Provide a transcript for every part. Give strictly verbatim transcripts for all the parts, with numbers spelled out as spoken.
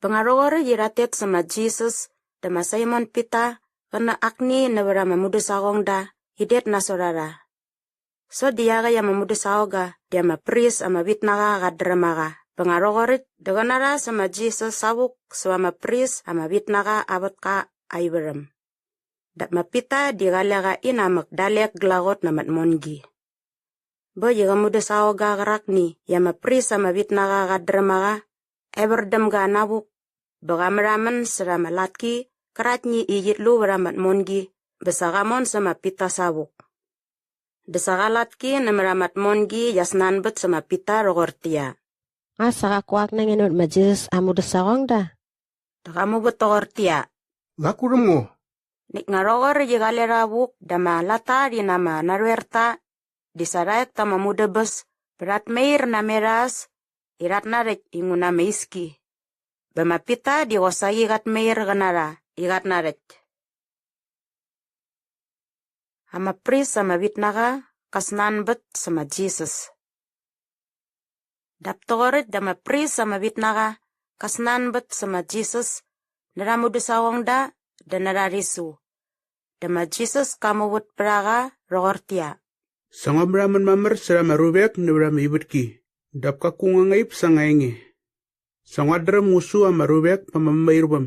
Bä nga rhoqoräkt i rhat tet sä ma Jisas dä ma Saimon Pita qä nä akni nävät ama mudäsaqongda in det nasot a rha. Sokt di iaqäkt ama mudäsaqongga di ama pris ama vitnaqa qat dräm a qa bä nga rhoqoräkt dä qä na rha sä ma Jisas savuk säva ama pris ama vitnaqa aa vätka aa ivärhäm. Dap ma Pita di qale qa inamäk dalek glaqot na ama tmongi. Bä äkt i qä mudäsaqongga qärakni i ama pris ama vitnaqa qat dräm a qa evär däm ga navuk bä qa märhamän särha ama latki qäraktni i qit lu vät ama tmongi bä sa qa mon sä ma Pita savuk. Dä sa qa latki nämät ama tmongi qia snanbät sä ma Pita rhoqortäqyia, "Nga sa qaku ak na nge nävät ma Jisas aa mudäsaqongda?" Dä qa muvät toqortäqyia, "Qaku rhäm ngo." Näkt nga rhoqoräkt i qale rha vuk dä ama latta rhi na ama narhoerta di sa rha ek ta ama mudäbäs bä rhat mair namet a äs i rhat narhäkt inguna ama iski. Bä ma Pita di qosaqi qat mair qä na rha i qat narhäkt. Ama pris ama vitnaqa qa snanbät sä ma Jisas. Dap toqoräkt dä ama pris ama vitnaqa qa snanbät sä ma Jisas närha aa mudäsaqongda dä närha aa risu. Dä ma Jisas ka muvät pät a qa rhoqortäqyia, "Sa ngua märhamän mamär särha ama ruvek nävät ama ivätki dap kaku ngua ngaip sa anga enge. Sa nguat dräm ngu su ama ruvek pa ama mämairväm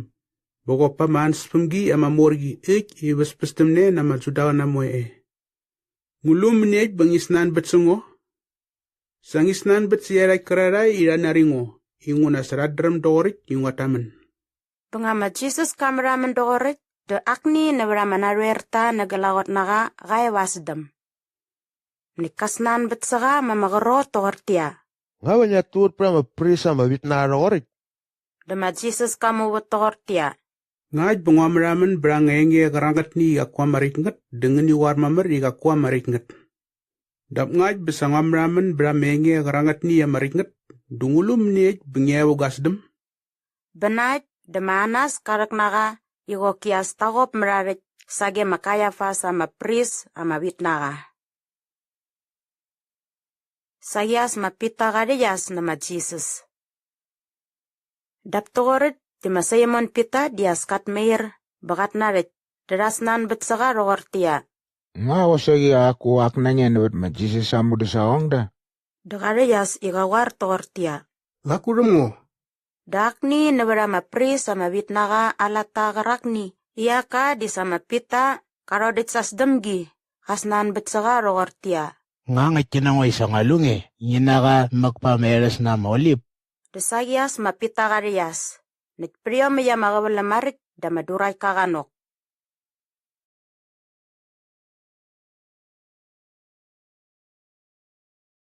bä qop pa ama ansäspämgi ama mor qi äkt i väspästämne na ama Judaqäna moe e. Ngu lu mäniekt bä ngi snanbät sä ngo? Sa ngi snanbät sä iarhakt kärarhae i rha nari ngo inguna sa rhat dräm doqoräkt i nguat tamän." Bä nga ma Jisas ka märhamän doqoräkt dä akni nävät ama narhoerta nä glaqot na qa qa e va as däm. Näkt ka snanbät sä qa ma ama qrot toqortäqyia, "Nga va ngiat tuqut pät ama pris ama vitnaqa rhoqoräkt?" Dä ma Jisas ka muvät toqortäqyia, "Ngakt bä ngua märhamän bät anga enge qärangätni i qaku ama räkt ngät dä ngäni qoar mamär i qaku ama räkt ngät. Dap ngakt bä sa ngua märhamän bät ama enge qärangätni i ama räkt ngät dä ngu lu mäniekt bä ngi e va gu as däm?" Bä na äkt dä ma Anas ka rhäk na qa i qoki as ta qop mät aa rhäkt sage ma Kaiafas ama pris ama vitnaqa. Saqi as ma Pita qa rhäqyas nä ma Jisas. Dap toqoräkt di ma Saimon Pita di as kat mair bä qat narhäkt dä rha snanbät sä qa rhoqortäqyia, "Nga qosaqi qaku ak na nge nävät ma Jisas aa mudäsaqongda?" Dä qa rhäqyas i qa qoar toqortäqyia, "Qaku rhäm ngo." Dä akni nävät ama pris ama vitnaqa aa latta qärakni i ak ka di sa ma Pita qa rhodäkt sa as däm gi qa snanbät sä qa rhoqortäqyia, "Nga ngäktki na ngo i sa ngua lu nge ngi na qa mäk pa ama erhäs na ama olip?" Dä saqi as ma Pita qa rhäqyas näkt pät iomäkt ama qäväläm maräkt dä ama duraktka qa nok.